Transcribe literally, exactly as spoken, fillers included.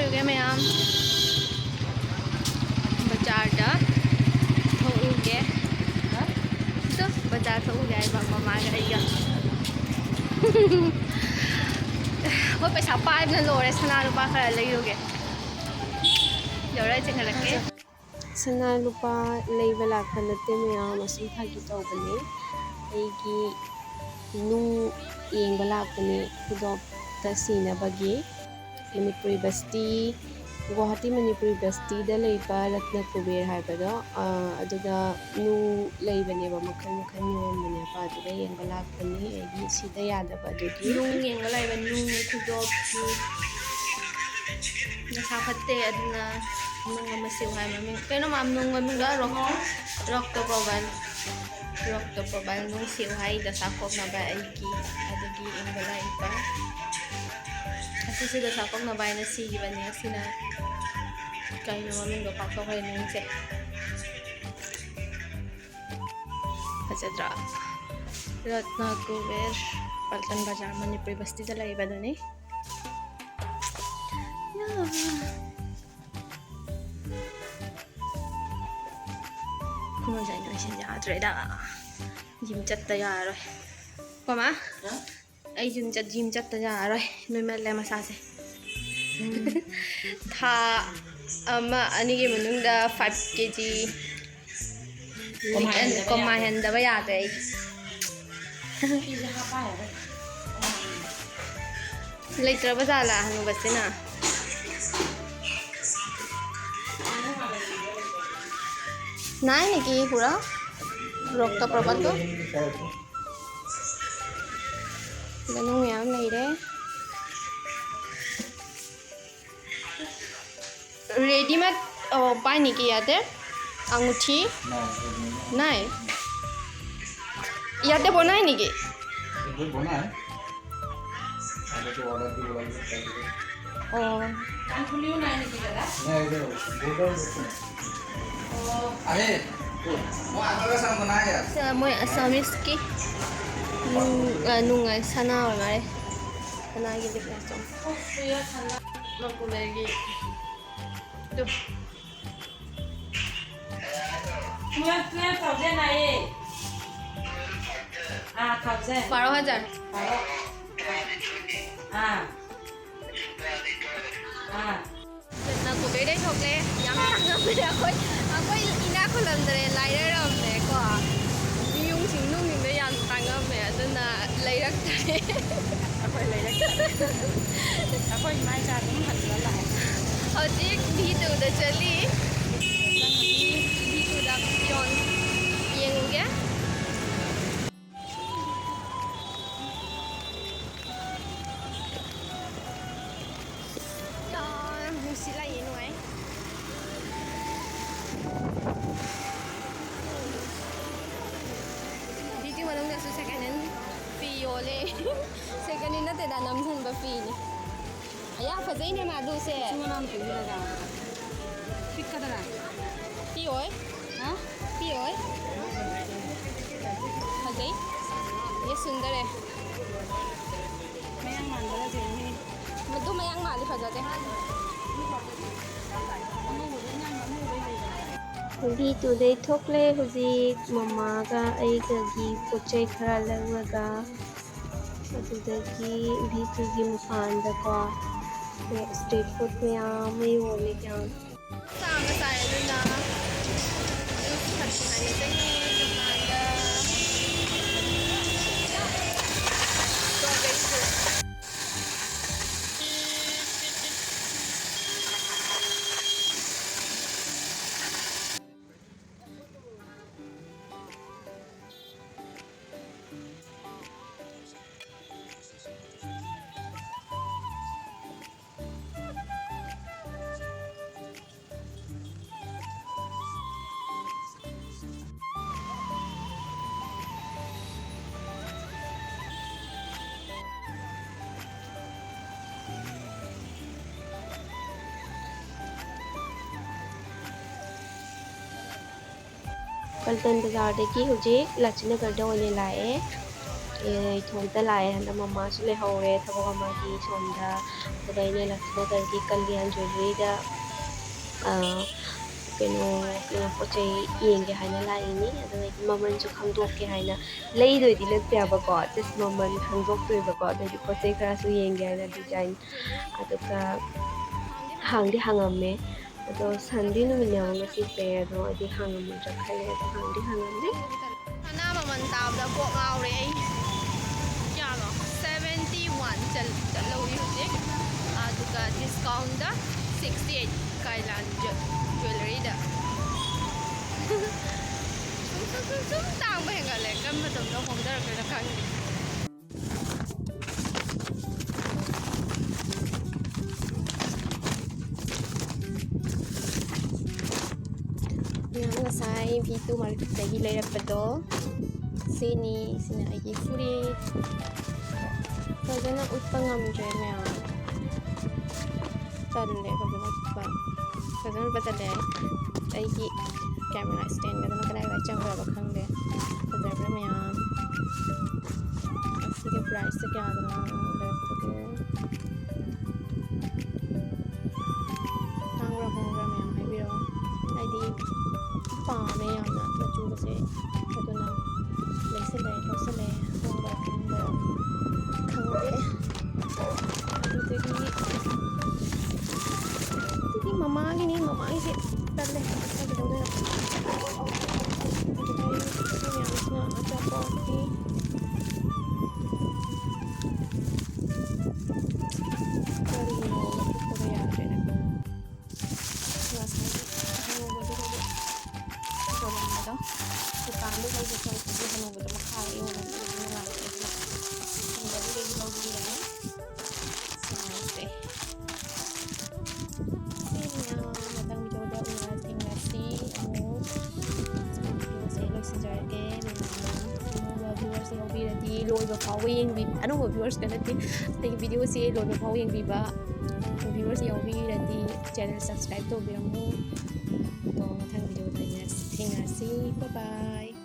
Okay, ꯃꯌꯥꯝ, ꯕꯖꯥꯔꯗ ꯊꯣꯛꯎꯒꯦ꯫ ꯑꯗꯣ ꯕꯖꯥꯔ ꯊꯣꯛꯎꯒꯦ ꯍꯥꯏꯕ ꯃꯃꯥꯒ ꯑꯩꯒ꯫ ꯑꯩꯈꯣꯏ ꯄꯩꯁꯥ ꯄꯥꯏꯕꯅ ꯂꯣꯏꯔꯦ, ꯁꯅꯥ ꯂꯨꯄꯥ ꯈꯔ ꯂꯩꯔꯨꯒꯦ꯫ ꯌꯧꯔ ꯆꯦꯟꯈꯠꯂꯛꯀꯦ꯫ ꯁꯅꯥ ꯂꯨꯄꯥ ꯂꯩꯕ ꯂꯥꯛꯄ ꯅꯠꯇꯦ ꯃꯌꯥꯝ, ꯑꯁꯨꯝ ꯐꯥꯒꯤ ꯇꯧꯕꯅꯦ꯫ ꯑꯩꯒꯤ ꯅꯨꯡ ꯌꯦꯡꯕ ꯂꯥꯛꯄꯅꯦ, ꯈꯨꯗꯣꯞꯇ ꯁꯤꯅꯕꯒꯤ꯫ ꯃꯅꯤꯄꯨꯔꯤ ꯕꯁꯇꯤ, ꯒꯨꯋꯥꯍꯥꯇꯤ ꯃꯅꯤꯄꯨꯔꯤ ꯕꯁꯇꯤꯗ ꯂꯩꯕ ꯔꯠꯅ ꯀꯨꯕꯦꯔ ꯍꯥꯏꯕꯗꯣ, ꯑ, ꯑꯗꯨꯗ ꯅꯨꯡ ꯂꯩꯕꯅꯦꯕ, ꯃꯈꯜ ꯃꯈꯜ ꯌꯣꯟꯕꯅꯦꯕ, ꯑꯗꯨꯗ ꯌꯦꯡꯕ ꯂꯥꯛꯄꯅꯤ꯫ ꯑꯩꯒꯤ ꯁꯤꯗ ꯌꯥꯗꯕ ꯑꯗꯨꯒꯤ꯫ ꯅꯨꯡ ꯌꯦꯡꯕ ꯂꯥꯛꯏꯕ, ꯅꯨꯡ ꯈꯨꯗꯣꯞꯀꯤ꯫ ꯅꯁꯥ ꯐꯠꯇꯦ, ꯑꯗꯨꯅ ꯅꯨꯡ ꯑꯃ ꯁꯤꯎ ꯍꯥꯏ꯫ ꯃꯃꯤꯡ ꯀꯩꯅꯣ, ꯃꯥꯝ, ꯅꯨꯡ ꯃꯃꯤꯡꯗꯣ ꯔꯣꯛ-, ꯔꯣꯛꯇꯣ ꯄ꯭ꯔꯣꯕꯥꯏꯜ꯫ ꯔꯣꯛꯇꯣ ꯄ꯭ꯔꯣꯕꯥꯏꯜ ꯅꯨꯡ ꯁꯤꯎ ꯍꯥꯏ, ꯗꯁꯥ ꯀꯣꯛꯅꯕ ꯑꯩꯒꯤ꯫ ꯑꯗꯨꯒꯤ ꯌꯦꯡꯕ ꯂꯥꯛꯏꯕ꯫ ꯑꯁꯤꯁꯨ ꯗꯁꯥ ꯀꯣꯛꯅꯕ ꯍꯥꯏꯅ ꯁꯤꯈꯤꯕꯅꯦ꯫ ꯑꯁꯤꯅ ꯀꯩꯅꯣ ꯃꯃꯤꯡꯗꯣ ꯀꯥꯎꯊꯣꯛꯈ꯭ꯔꯦ, ꯅꯨꯡꯁꯦ꯫ ꯐꯖꯗ꯭ꯔꯥ? ꯔꯠꯅ ꯀꯨꯕꯦꯔ, ꯄꯜꯇꯟ ꯕꯖꯥꯔ, ꯃꯅꯤꯄꯨꯔꯤ ꯕꯁꯇꯤꯗ ꯂꯩꯕꯗꯨꯅꯤ꯫ ꯌꯥ꯫ ꯈꯨꯃꯟ ꯁꯥꯏꯅ ꯂꯣꯏꯁꯤꯟ ꯌꯥꯗ꯭ꯔꯦꯗ꯫ ꯖꯤꯝ ꯆꯠꯇ ꯌꯥꯔꯣꯏ꯫ ꯀꯣ ꯃꯥ? ꯍꯥ? ꯑꯩ ꯖꯤꯝ ꯆꯠ-, ꯖꯤꯝ ꯆꯠꯇ ꯌꯥꯔꯣꯏ꯫ ꯅꯣꯏꯃꯜꯂꯦ ꯃꯁꯥꯁꯦ꯫ ꯎꯝ꯫ ꯊꯥ ꯑꯃ ꯑꯅꯤꯒꯤ ꯃꯅꯨꯡꯗ five K G ꯀꯣꯃꯥ ꯍꯦꯟꯗꯕ ꯀꯣꯃꯥ ꯌꯥꯗꯦ꯫ ꯍꯦꯟꯗꯕ ꯌꯥꯗꯦ ꯑꯩ꯫ ꯐꯤꯁꯦ ꯍꯥꯞꯄ ꯍꯥꯏꯕ꯫ ꯂꯩꯇ꯭ꯔꯕ ꯖꯥꯠꯂꯥ ꯍꯅꯨꯕꯁꯤꯅ? ꯅꯥꯏꯅꯦ ꯀꯤ ꯄꯨꯔꯥ ꯔꯣꯛꯇ ꯄ꯭ꯔꯣꯕꯥꯜꯗꯣ꯫ ꯁꯤꯗ ꯅꯨꯡ ꯃꯌꯥꯝ ꯂꯩꯔꯦ꯫ ৰেডিমেড, অ, পায় নেকি ইয়াতে? আঙুঠি? নাই, ৰেডিমেড নাই। নাই? ইয়াতে বনায় নেকি? এইটো বনায়। আগতে অৰ্ডাৰ দিব লাগিব, তাৰপিছত। অ। কাণফুলিও নাই নেকি দাদা? নাই, এইটো বৰ্ডাৰ বস্তু নাই। অ। আহে। মই আগতে চাম, নাই ইয়াত। ꯁ-, ꯃꯣꯏ ꯑꯁꯥꯃꯤꯁꯀꯤ ꯅꯨꯡ, ꯑ, ꯅꯨꯡ ꯍꯥꯏ, ꯁꯅꯥ ꯑꯣꯏ ꯃꯥꯜꯂꯦ꯫ ꯁꯅꯥꯒꯤ ꯂꯤꯛ ꯂꯥꯛꯆꯧ꯫ ꯃꯀꯨꯂꯩꯒꯤ꯫ ꯇꯨ꯫ ꯇꯨꯋꯦꯜꯐ, ꯇꯨꯋꯦꯜꯐ ꯊꯥꯎꯖꯟ ꯍꯥꯏꯌꯦ꯫ ꯑꯥ, ꯊꯥꯎꯖꯟ꯫ ꯕꯥꯔꯣ ꯍꯖꯥꯔ꯫ ꯕꯥꯔꯣ꯫ ꯑꯥ꯫ ꯑꯥ꯫ ꯅ ꯀꯣꯕꯦꯔꯗꯩ ꯊꯣꯛꯂꯦ꯫ ꯌꯥꯝ ꯇꯥꯡꯉꯝꯃꯦ꯫ ꯑꯩꯈꯣꯏ, ꯑꯩꯈꯣꯏ ꯏꯅꯥꯛ ꯈꯨꯜꯂꯝꯗ꯭ꯔꯦ, ꯂꯥꯏꯔꯔꯝꯃꯦꯀꯣ꯫ ꯌꯨꯝꯁꯤꯡ ꯅꯨꯡꯁꯤꯡꯗꯣ ꯌꯥꯝ ꯇꯥꯡꯉꯝꯃꯦ, ꯑꯗꯨꯅ ꯂꯩꯔꯛꯇ꯭ꯔꯦ꯫ ꯑꯩꯈꯣꯏ ꯂꯩꯔꯛꯇ꯭ꯔꯦ꯫ ꯑꯩꯈꯣꯏ ꯏꯃꯥ ꯏꯆꯥ ꯑꯗꯨꯝ ꯍꯟꯕ ꯂꯥꯛꯑꯦ꯫ ꯍꯧꯖꯤꯛ ꯚꯤ ꯇꯨꯗ ꯆꯠꯂꯤ꯫ ꯚꯤ ꯇꯨꯗ ꯐꯤꯔꯣꯜ ꯌꯦꯡꯉꯨꯒꯦ꯫ ꯌꯥꯝ ꯅꯨꯡꯁꯤꯠ ꯂꯥꯛꯑꯦ, ꯅꯨꯡꯉꯥꯏ꯫ ꯚꯤ ꯇꯨ ꯃꯅꯨꯡꯗꯁꯨ ꯁꯦꯀꯦꯟ ꯍꯦꯟ ꯐꯤ ꯌꯣꯜꯂꯦ꯫ ꯁꯦꯀꯦꯟ ꯍꯦꯟ ꯅꯠꯇꯦꯗ, ꯅꯝꯁꯤꯟꯕ ꯐꯤꯅꯤ꯫ ꯑꯌꯥ, ꯐꯖꯩꯅꯦ ꯃꯥꯗꯨꯁꯦ꯫ ꯄꯤꯛꯀꯗ꯭ꯔꯥ? ꯄꯤꯛꯑꯣꯏ꯫ ꯍꯥ? ꯄꯤꯛꯑꯣꯏ꯫ ꯐꯖꯩ꯫ ꯌꯦ ꯁꯨꯟꯗꯔꯦ꯫ ꯃꯌꯥꯡ ꯃꯥꯟꯕꯔ ꯌꯦꯡꯅꯤ꯫ ꯃꯗꯨ ꯃꯌꯥꯡ ꯃꯥꯜꯂꯤ, ꯐꯖꯗꯦ꯫ ꯚꯤ ꯇꯨꯗꯩ ꯊꯣꯛꯂꯦ ꯍꯧꯖꯤꯛ꯫ ꯃꯃꯥꯒ ꯑꯩꯒꯒꯤ ꯄꯣꯠ ꯆꯩ ꯈꯔ ꯂꯧꯔꯒ꯫ ꯑꯗꯨꯗꯒꯤ ꯚꯤ ꯇꯨꯒꯤ ꯃꯄꯥꯟꯗꯀꯣ ꯏꯁꯇ꯭ꯔꯤꯠ ꯐꯨꯗ ꯃꯌꯥꯝ ꯑꯃ ꯌꯣꯜꯂꯦ ꯌꯥꯝ꯫ ꯆꯥ ꯑꯃ ꯆꯥꯏ, ꯑꯗꯨꯅ ꯖꯨꯁ ꯊꯛꯁꯤ ꯍꯥꯏꯅ ꯆꯪꯉꯦ ꯗꯨꯀꯥꯟꯗ꯫ Strawberry juice. ꯄꯜꯇꯟ ꯕꯖꯥꯔꯗꯒꯤ ꯍꯧꯖꯤꯛ ꯂꯥꯆꯤꯅꯒꯔꯗ ꯑꯣꯏꯅ ꯂꯥꯛꯑꯦ꯫ ꯑꯦ, ꯏꯊꯣꯝꯇ ꯂꯥꯛꯑꯦ꯫ ꯍꯟꯗꯛ ꯃꯃꯥꯁꯨ ꯂꯩꯍꯧꯔꯦ ꯊꯕꯛ ꯑꯃꯒꯤ ꯁꯣꯝꯗ꯫ ꯑꯗꯨꯒ ꯑꯩꯅ ꯂꯛꯁꯃꯤꯅꯒꯔꯒꯤ ꯀꯜꯌꯥꯟ ꯖ꯭ꯋꯦꯂꯔꯤꯗ, ꯑ, ꯀꯩꯅꯣ, ꯀꯩꯅꯣ, ꯄꯣꯠ ꯆꯩ ꯌꯦꯡꯒꯦ ꯍꯥꯏꯅ ꯂꯥꯛꯏꯅꯤ꯫ ꯑꯗꯨꯒ ꯑꯩꯗꯤ ꯃꯃꯜꯁꯨ ꯈꯪꯗꯣꯛꯀꯦ ꯍꯥꯏꯅ, ꯂꯩꯗꯣꯏꯗꯤ ꯅꯠꯇꯦꯕꯀꯣ, just ꯃꯃꯜ ꯈꯪꯗꯣꯛꯇꯣꯏꯕꯀꯣ꯫ ꯑꯗꯩꯗꯤ ꯄꯣꯠ ꯆꯩ ꯈꯔꯁꯨ ꯌꯦꯡꯒꯦ ꯍꯥꯏꯅ design꯫ ꯑꯗꯨꯒ ꯍꯥꯡꯗꯤ ꯍꯥꯡꯉꯝꯃꯦ꯫ ꯑꯗꯣ Sunday ꯅꯨꯃꯤꯠꯅꯦꯕ ꯉꯁꯤꯁꯦ, ꯑꯗꯣ ꯑꯩꯗꯤ ꯍꯥꯡꯉꯝꯃꯣꯏꯗ꯭ꯔꯥ ꯈꯜꯂꯦ, ꯑꯗꯣ ꯍꯥꯡꯗꯤ ꯍꯥꯡꯉꯝꯃꯦ꯫ ꯁꯅꯥ ꯃꯃꯜ ꯇꯥꯕꯗ ꯀꯣꯛ ꯉꯥꯎꯔꯦ ꯑꯩ꯫ ꯀꯌꯥꯅꯣ? Seventy one ꯆꯠ-, ꯆꯠꯍꯧꯔꯤ ꯍꯧꯖꯤꯛ꯫ ꯑꯗꯨꯒ discount ꯗ sixty eight ꯀꯥꯏꯂꯥꯟ ꯖꯨ-, ꯖ꯭ꯋꯦꯂꯔꯤꯗ꯫ ꯁꯨꯝ, ꯁꯨꯝ, ꯁꯨꯝ, ꯁꯨꯝ ꯇꯥꯡꯕ ꯍꯦꯟꯒꯠꯂꯦ꯫ ꯀꯔꯝꯕ ꯃꯇꯝꯗ ꯍꯣꯡꯊꯔꯛꯇꯣꯏꯅꯣ ꯈꯪꯗꯦ꯫ ꯃꯌꯥꯝ ꯉꯁꯥꯏ V two Market ꯇꯒꯤ ꯂꯩꯔꯛꯄꯗꯣ ꯁꯤꯅꯤ꯫ ꯁꯤꯅ ꯑꯩꯒꯤ ꯐꯨꯔꯤꯠ꯫ ꯐꯖꯅ ꯎꯠꯄ ꯉꯝꯗ꯭ꯔꯦ ꯃꯌꯥꯝ꯫ ꯇꯜꯂꯦ ꯐꯖꯅ ꯎꯠꯄ꯫ ꯐꯖꯅ ꯎꯠꯄ ꯇꯜꯂꯦ꯫ ꯑꯩꯒꯤ camera stand ꯒꯗꯨꯅ ꯀꯗꯥꯏ ꯀꯗꯥꯏ ꯆꯪꯈ꯭ꯔꯕ ꯈꯪꯗꯦ꯫ ꯐꯖꯕ꯭ꯔꯥ ꯃꯌꯥꯝ? ꯑꯁꯤꯒꯤ price ꯁꯦ ꯀꯌꯥꯗꯅꯣ ꯂꯩꯔꯛꯄꯗꯣ? ꯇꯥꯡꯕ꯭ꯔꯥ ꯍꯣꯡꯕ꯭ꯔꯥ ꯃꯌꯥꯝ ꯍꯥꯏꯕꯤꯔꯛꯑꯣ꯫ ꯑꯩꯗꯤ ꯄꯥꯝꯃꯦ ꯌꯥꯝꯅ ꯃꯆꯨꯒꯁꯦ꯫ ꯑꯗꯨꯅ ꯂꯩꯁꯜꯂꯦ, ꯂꯧꯁꯜꯂꯦ꯫ ꯍꯣꯡꯕ꯭ꯔꯥ ꯍꯣꯡꯕ꯭ꯔꯥ ꯈꯪꯗꯦ꯫ ꯑꯗꯨꯗꯒꯤ, ꯑꯗꯨꯗꯤ ꯃꯃꯥꯒꯤꯅꯤ, ꯃꯃꯥꯒꯤꯁꯦ ꯇꯜꯂꯦ꯫ ꯀꯩꯗꯧꯗꯣꯏꯅꯣ? ꯑꯗꯨꯗꯒꯤ ꯁꯤ ꯃꯌꯥꯝꯁꯤꯅ ꯑꯆꯥꯄꯣꯠꯀꯤ꯫ ꯀꯔꯤꯅꯣ ꯂꯧꯊꯣꯛꯄꯒ ꯌꯥꯗ꯭ꯔꯦꯅꯦ꯫ ꯉꯁꯥꯏꯒꯤ ꯑꯅꯧꯕꯗꯨ ꯍꯧꯖꯤꯛ ꯌꯣꯜꯂꯝꯕꯗꯣ, ꯗꯨꯀꯥꯟꯗ ꯂꯩꯕ ꯁꯔꯨꯛꯄꯨꯗꯤ ꯑꯅꯧꯕꯗꯣ ꯃꯈꯥꯗ ꯌꯣꯜꯂꯝꯕꯗꯨꯅ ꯅꯨꯡꯉꯥꯏꯇꯦ꯫ ꯑꯗꯨꯗꯒꯤ ꯂꯧꯕꯤꯔꯦ꯫ ꯁꯤ ꯃꯌꯥꯝꯁꯦ꯫ ꯁꯤ ꯃꯌꯥꯝ ꯃꯊꯪ ꯚꯤꯗꯤꯑꯣꯗ ꯎꯅ ꯊꯦꯡꯅꯁꯤ ꯑꯃꯨꯛ꯫ ꯚꯤꯗꯤꯑꯣꯁꯦ ꯂꯣꯏꯁꯤꯟꯖꯔꯒꯦ꯫ ꯃꯌꯥꯝ ꯑꯅꯧꯕ viewers ꯌꯥꯎꯕꯤꯔꯗꯤ ꯂꯣꯏꯕ ꯐꯥꯎꯕ ꯌꯦꯡꯕꯤ-, ꯑꯅꯧꯕ viewers ꯀ ꯅꯠꯇꯦ, ꯑꯩꯒꯤ ꯚꯤꯗꯤꯑꯣꯁꯦ ꯂꯣꯏꯕ ꯐꯥꯎꯕ ꯌꯦꯡꯕꯤꯕ viewers ꯌꯥꯎꯕꯤꯔꯗꯤ channel subscribe ꯇꯧꯕꯤꯔꯝꯃꯨ꯫ ꯑꯗꯣ ꯃꯊꯪ ꯚꯤꯗꯤꯑꯣꯗ ꯊꯦꯡꯅꯔꯁꯤ꯫ Bye bye꯫